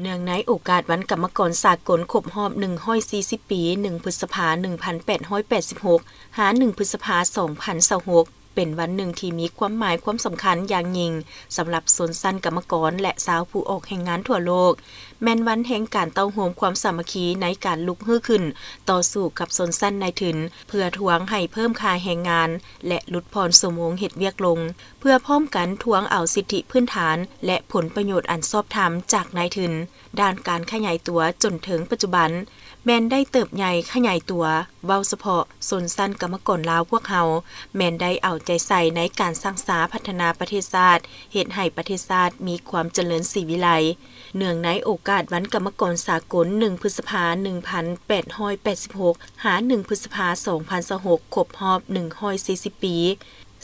ເນື່ອງໃນໂອກາດວັນກຳມະກອນສາກົນຄົບຮອບໜຶ່ງຮ້ອຍສີ່ສິບປີ ໜຶ່ງ ພຶດສະພາ ໜຶ່ງພັນແປດຮ້ອຍແປດສິບຫົກ ຫາ ໜຶ່ງ ພຶດສະພາ ສອງພັນຊາວຫົກ ເປັນວັນໜຶ່ງທີ່ມີຄວາມໝາຍຄວາມສຳຄັນຢ່າງຍິ່ງສຳລັບຊົນຊັ້ນກຳມະກອນ ແລະ ຊາວຜູ້ອອກແຮງງານທົ່ວໂລກ, ແມ່ນວັນແຫ່ງການເຕົ້າໂຮມຄວາມສາມັກຄີໃນການລຸກຮືຂຶ້ນຕໍ່ສູ້ກັບຊົນຊັ້ນນາຍທຶນ ເພື່ອທວງໃຫ້ເພີ່ມຄ່າແຮງງານ ແລະ ຫຼຸດຜ່ອນຊົ່ວໂມງເຮັດວຽກລົງ, ເພື່ອພ້ອມກັນທວງເອົາສິດທິພື້ນຖານ ແລະ ຜົນປະໂຫຍດອັນຊອບທຳຈາກນາຍທຶນ. ດ້ານການຂະຫຍາຍຕົວຈົນເຖິງປັດຈຸບັນ ແມ່ນໄດ້ເຕີບໃຫຍ່ຂະຫຍາຍຕົວ, ເວົ້າສະເພາະຊົນຊັ້ນກຳມະກອນລາວພວກເຮົາ ແມ່ນໄດ້ເອົາໃຈໃສ່ໃນການສ້າງສາພັດທະນາປະເທດຊາດ, ເຮັດໃຫ້ປະເທດຊາດມີຄວາມຈະເລີນສີວິໄລ. ເນື່ອງໃນໂອກາດວັນກຳມະກອນສາກົນ ໜຶ່ງ ພຶດສະພາ ໜຶ່ງພັນແປດຮ້ອຍແປດສິບຫົກ ຫາ ໜຶ່ງ ພຶດສະພາ ສອງພັນຊາວຫົກ ຄົບຮອບໜຶ່ງຮ້ອຍສີ່ສິບປີ,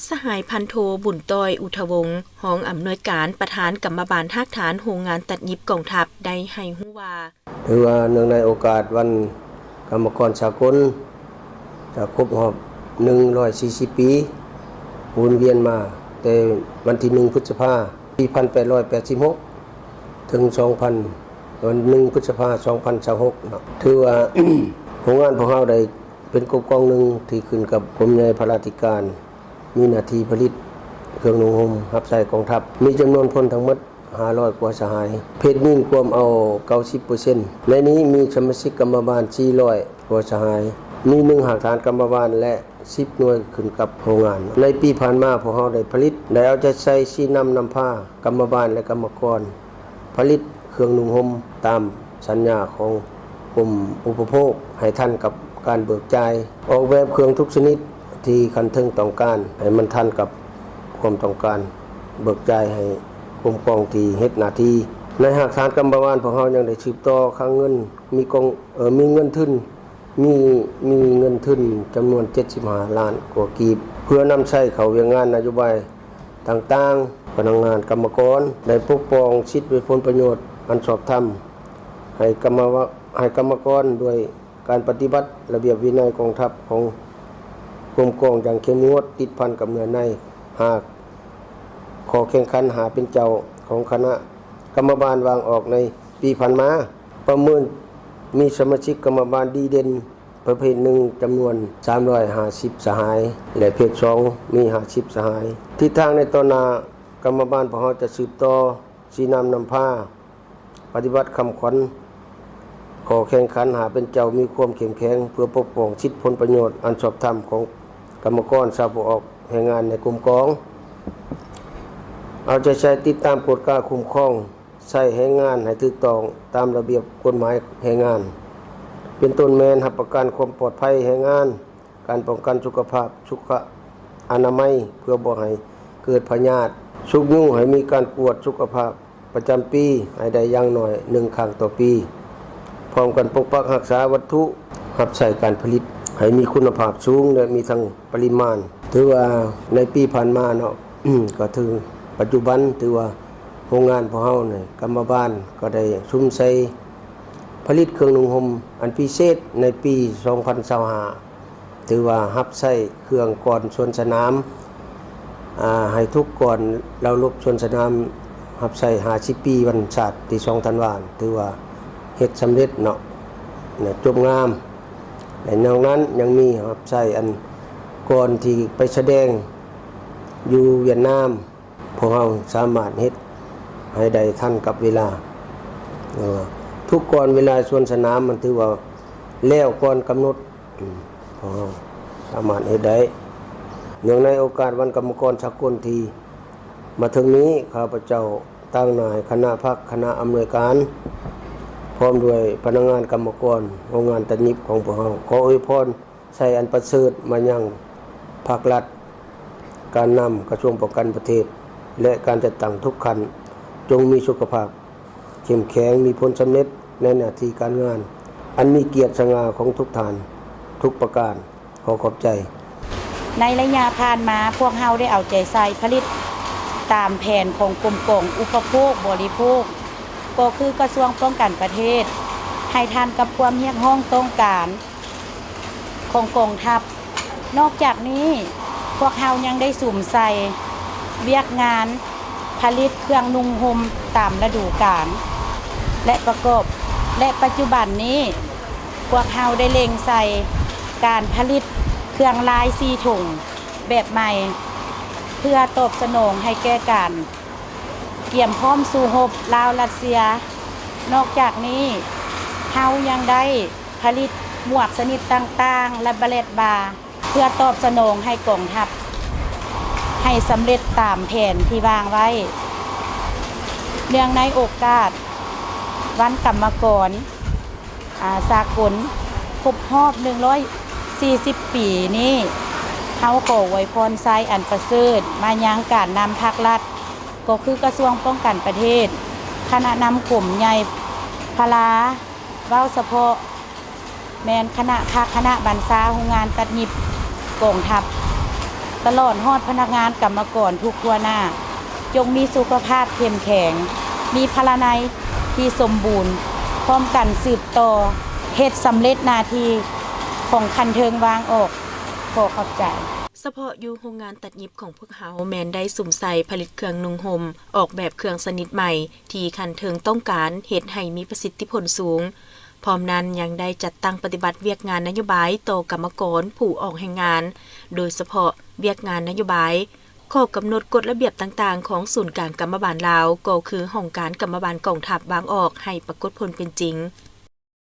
ສະຫາຍພັນໂທ ບຸນຕ້ອຍ ອຸທະວົງ ຮອງອຳນວຍການປະທານກຳມະບານຮາກຖານໂຮງງານຕັດຫຍິບກອງທັບ ໄດ້ໃຫ້ຮູ້ວ່າ ຖືວ່າເນື່ອງໃນໂອກາດວັນກຳມະກອນສາກົນ ຈະຄົບຮອບໜຶ່ງຮ້ອຍສີ່ສິບປີ ວົນວຽນມາແຕ່ວັນທີໜຶ່ງ ພຶດສະພາ ປີພັນແປດຮ້ອຍແປດສິບຫົກ ເຖິງສອງພັນ ວັນໜຶ່ງ ພຶດສະພາ ສອງພັນຊາວຫົກເນາະ. ຖືວ່າ ໂຮງງານພວກເຮົາໄດ້ເປັນກົມກອງໜຶ່ງທີ່ຂຶ້ນກັບກົມໃຫຍ່ພະລາທິການ ມີໜ້າທີ່ຜະລິດເຄື່ອງນຸ່ງຫົ່ມຮັບໃຊ້ກອງທັບ, ມີຈຳນວນຄົນທັງໝົດຫ້າຮ້ອຍກວ່າສະຫາຍ, ເພດຍິງກວມເອົາເກົ້າສິບເປີເຊັນ. ໃນນີ້ມີສະມາຊິກກຳມະບານສີ່ຮ້ອຍກວ່າສະຫາຍ, ມີໜຶ່ງຮາກຖານກຳມະບານ ແລະ ສິບໜ່ວຍຂຶ້ນກັບໂຮງງານ. ໃນປີຜ່ານມາ ພວກເຮົາໄດ້ຜະລິດ, ໄດ້ເອົາໃຈໃສ່ຊີ້ນຳນຳພາກຳມະບານ ແລະ ກຳມະກອນ ຜະລິດເຄື່ອງນຸ່ງຫົ່ມຕາມສັນຍາຂອງກົມອຸປະໂພກ ໃຫ້ທັນກັບການເບີກຈ່າຍ, ອອກແບບເຄື່ອງທຸກຊະນິດທີ່ຂັ້ນເທິງຕ້ອງການ ໃຫ້ມັນທັນກັບຄວາມຕ້ອງການເບີກຈ່າຍໃຫ້ກົມກອງທີ່ເຮັດໜ້າທີ່. ໃນຮາກຖານກຳມະບານ ພວກເຮົາຍັງໄດ້ສືບຕໍ່ຄັງເງິນ, ມີກອງ, ເອີ, ມີເງິນທຶນ, ມີ, ມີເງິນທຶນຈຳນວນເຈັດສິບຫ້າລ້ານກວ່າກີບ ເພື່ອນຳໃຊ້ເຂົ້າວຽກງານນະໂຍບາຍ ຕ່າງໆ, ພະນັກງານກຳມະກອນໄດ້ປົກປ້ອງສິດ ແລະ ຜົນປະໂຫຍດອັນຊອບທຳໃຫ້ກຳມະວະ, ໃຫ້ກຳມະກອນ ດ້ວຍການປະຕິບັດລະບຽບວິໄນກອງທັບຂອງກົມກອງຢ່າງເຂັ້ມງວດ, ຕິດພັນກັບເນື້ອໃນຫ້າຂໍ້ແຂ່ງຂັນຫ້າເປັນເຈົ້າຂອງຄະນະກຳມະບານວາງອອກໃນປີຜ່ານມາ. ປະເມີນມີສະມາຊິກກຳມະບານດີເດັ່ນ ປະເພດໜຶ່ງ ຈຳນວນສາມຮ້ອຍຫ້າສິບສະຫາຍ ແລະ ເພດສອງ ມີຫ້າສິບສະຫາຍ. ທິດທາງໃນຕໍ່ໜ້າ, ກຳມະບານພວກເຮົາຈະສືບຕໍ່ຊີ້ນຳນຳພາ ປະຕິບັດຄຳຂວັນ ຂໍ້ແຂ່ງຂັນຫ້າເປັນເຈົ້າມີຄວາມເຂັ້ມແຂງ ເພື່ອປົກປ້ອງສິດຜົນປະໂຫຍດອັນຊອບທຳຂອງກຳມະກອນຊາວຜູ້ອອກແຮງງານໃນກົມກອງ, ເອົາໃຈໃສ່ຕິດຕາມກວດກາຄຸ້ມຄອງ ໃຊ້ແຮງງານໃຫ້ຖືກຕ້ອງຕາມລະບຽບກົດໝາຍແຮງງານ, ເປັນຕົ້ນແມ່ນຮັບປະກັນຄວາມປອດໄພແຮງງານ, ການປ້ອງກັນສຸຂະພາບ, ສຸຂະອະນາໄມ ເພື່ອບໍ່ໃຫ້ເກີດພະຍາດ, ຊຸກຍູ້ໃຫ້ມີການກວດສຸຂະພາບປະຈຳປີໃຫ້ໄດ້ຢ່າງໜ້ອຍໜຶ່ງຄັ້ງຕໍ່ປີ, ພ້ອມກັນປົກປັກຮັກສາວັດຖຸຮັບໃຊ້ການຜະລິດໃຫ້ມີຄຸນນະພາບສູງ ແລະ ມີທັງ ປະລິມານ. ຖືວ່າໃນປີຜ່ານມາເນາະ ກໍຖືປັດຈຸບັນ ຖືວ່າໂຮງງານພວກເຮົານີ້ ກຳມະບານກໍໄດ້ສຸມໃສ່ຜະລິດເຄື່ອງນຸ່ງຫົ່ມອັນພິເສດໃນປີສອງພັນຊາວຫ້າ ຖືວ່າຮັບໃຊ້ເຄື່ອງກອນສວນສະໜາມ ອາ ໃຫ້ທຸກກອນເລົາລົບສວນສະໜາມ ຮັບໃຊ້ຫ້າສິບປີວັນຊາດທີສອງທັນວາ ຖືວ່າເຮັດສຳເລັດເນາະ ແລະ ຈົບງາມ. ແລະ ນອກນັ້ນຍັງມີຮັບໃຊ້ອັນກອນທີ່ໄປສະແດງຢູ່ຫວຽດນາມ ພວກເຮົາສາມາດເຮັດໃຫ້ໄດ້ທັນກັບເວລາ. ເອີ ທຸກກ່ອນເວລາສວນສະໜາມ ມັນຖືວ່າແລ້ວກ່ອນກຳນົດ ອືມ ພວກເຮົາສາມາດເຮັດໄດ້. ເນື່ອງໃນໂອກາດວັນກຳມະກອນສາກົນທີ່ມາເຖິງນີ້, ຂ້າພະເຈົ້າ ຕາງໜ້າໃຫ້ຄະນະພັກ, ຄະນະອຳນວຍການ ພ້ອມດ້ວຍພະນັກງານກຳມະກອນໂຮງງານຕັດຫຍິບຂອງພວກເຮົາ ຂໍອວຍພອນໄຊອັນປະເສີດມາຍັງພັກລັດ, ການນຳກະຊວງປ້ອງກັນປະເທດ ແລະ ການຈັດຕັ້ງທຸກຂັ້ນ, ຈົ່ງມີສຸຂະພາບເຂັ້ມແຂງ, ມີຜົນສຳເລັດໃນໜ້າທີ່ການງານອັນມີກຽດສະຫງ່າຂອງທຸກທ່ານທຸກປະການ. ຂໍຂອບໃຈ. ໃນໄລຍະຜ່ານມາ, ພວກເຮົາໄດ້ເອົາໃຈໃສ່ຜະລິດຕາມແຜນຂອງກົມກອງອຸປະໂພກບໍລິໂພກ, ກໍຄືກະຊວງປ້ອງກັນປະເທດ, ໃຫ້ທັນກັບຄວາມຮຽກຮ້ອງຕ້ອງການຂອງກອງທັບ. ນອກຈາກນີ້, ພວກເຮົາຍັງໄດ້ສຸມໃສ່ວຽກງານຜະລິດເຄື່ອງນຸ່ງຫົ່ມຕາມລະດູການ. ແລະ ປະກອບ ແລະ ປັດຈຸບັນນີ້ ພວກເຮົາໄດ້ເລັ່ງໃສ່ການຜະລິດເຄື່ອງລາຍສີ່ຖົງແບບໃໝ່ ເພື່ອຕອບສະໜອງໃຫ້ແກ່ການກຽມພ້ອມສູ້ຮົບລາວ-ຣັດເຊຍ. ນອກຈາກນີ້ ເຮົາຍັງໄດ້ຜະລິດໝວກຊະນິດຕ່າງໆ ແລະ ບາເລັດບາ ເພື່ອຕອບສະໜອງໃຫ້ກອງທັບ ໃຫ້ສຳເລັດຕາມແຜນທີ່ວາງໄວ້. ເນື່ອງໃນໂອກາດວັນກຳມະກອນ ອາ ສາກົນຄົບຮອບໜຶ່ງຮ້ອຍສີ່ສິບປີນີ້, ເຮົາຂໍອວຍພອນໄຊອັນປະເສີດມາຍັງການນຳພັກລັດ, ກໍຄືກະຊວງປ້ອງກັນປະເທດ, ຄະນະນຳກົມໃຫຍ່ພະລາ, ເວົ້າສະເພາະ ແມ່ນຄະນະພັກ, ຄະນະບັນຊາ, ໂຮງງານຕັດຫຍິບ, ກອງທັບ, ຕະຫຼອດຮອດພະນັກງານກຳມະກອນທຸກທົ່ວໜ້າ, ຈົ່ງມີສຸຂະພາບເຂັ້ມແຂງ, ມີພະລາໄນທີ່ສົມບູນ, ພ້ອມກັນສືບຕໍ່ເຮັດສຳເລັດໜ້າທີ່ຂອງຂັ້ນເທິງວາງອອກ. ຂໍຂອບໃຈ. ສະເພາະຢູ່ໂຮງງານຕັດຫຍິບຂອງພວກເຮົາແມ່ນໄດ້ສຸມໃສ່ຜະລິດເຄື່ອງນຸ່ງຫົ່ມ, ອອກແບບເຄື່ອງຊະນິດໃໝ່ທີ່ຂັ້ນເທິງຕ້ອງການ, ເຮັດໃຫ້ມີປະສິດທິຜົນສູງ. ພ້ອມນັ້ນຍັງໄດ້ຈັດຕັ້ງປະຕິບັດວຽກງານນະໂຍບາຍຕໍ່ກຳມະກອນຜູ້ອອກແຮງງານ, ໂດຍສະເພາະວຽກງານນະໂຍບາຍ, ຂໍ້ກຳນົດກົດລະບຽບຕ່າງໆຂອງສູນກາງກຳມະບານລາວ, ກໍຄືຫ້ອງການກຳມະບານກອງທັບວາງອອກໃຫ້ປາກົດຜົນເປັນຈິງ.